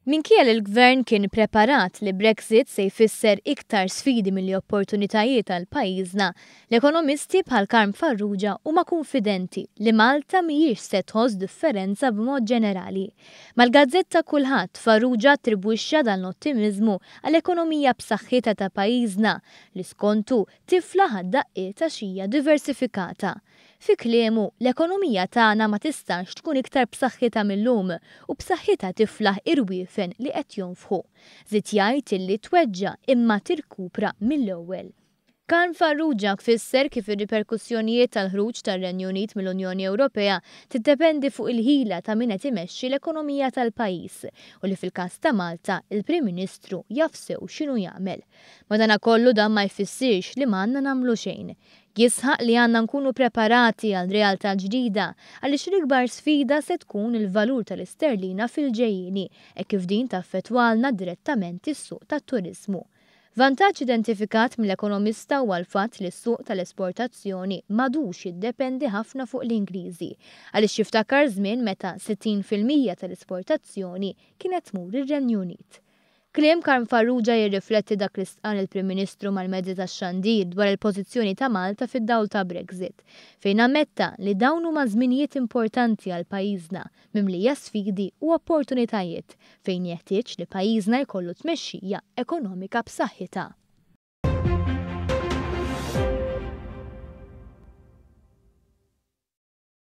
Minkejja li l-Gvern kien preparat li Brexit se jfisser iktar sfidi milli opportunitajiet għal pajjiżna, l-ekonomisti bħal Karm Farrugia huma kunfidenti li Malta mhijiex se tħoss differenza b'mod ġenerali. Mal-gazzetta Kullħadd, Farrugia attribwixxa dan l-ottimiżmu għall-ekonomija b'saħħitha ta' pajjiżna li skontu tiflaħ għad-daqqiet għax hija diversifikata. Fi kliemu, l-ekonomija tagħna ma tistax tkun iktar b'saħħitha mil-lum u b'saħħitha tiflaħ irwiefen li qed jonfħu. Żied jgħid illi tweġġa' imma tirkupra mill-ewwel. Karm Farrugia fisser kif ir-riperkussjonijiet tal-ħruġ tar-Renju Unit mill-Unjoni Ewropea tiddependi fuq il-ħila ta' min qed imexxi l-ekonomija tal-pajjiż u li fil-każ ta' Malta, il-Prim Ministru jaf sew x'inhu jagħmel. Madanakollu dan ma jfissirx li m'għandna nagħmlu xejn. Jisħaq li għandna nkunu preparati għal realtà ġdida għaliex l-ikbar sfida se tkun il-valur tal-isterlina fil-ġejjieni hekk kif din taffettwalna direttament is-suq tat-turiżmu. Vantaġġ identifikat mill-ekonomista huwa l-fatt li s-suq tal-esportazzjoni m'għadux jiddependi ħafna fuq l-Ingliżi għaliex jiftakar żmien meta 60% tal-esportazzjoni kienet tmur ir-Renju Unit. Kliem Karm Farrugia jirrifletti dak li stqarr il-Prim Ministru mal-mezzi tax-xandir dwar il-pożizzjoni ta' Malta fid-dawl ta' Brexit, fejn ammetta li dawn huma żminijiet importanti għal pajjiżna, mimlija sfidi u opportunitajiet, fejn jeħtieġ li pajjiżna jkollu tmexxija ekonomika b'saħħitha.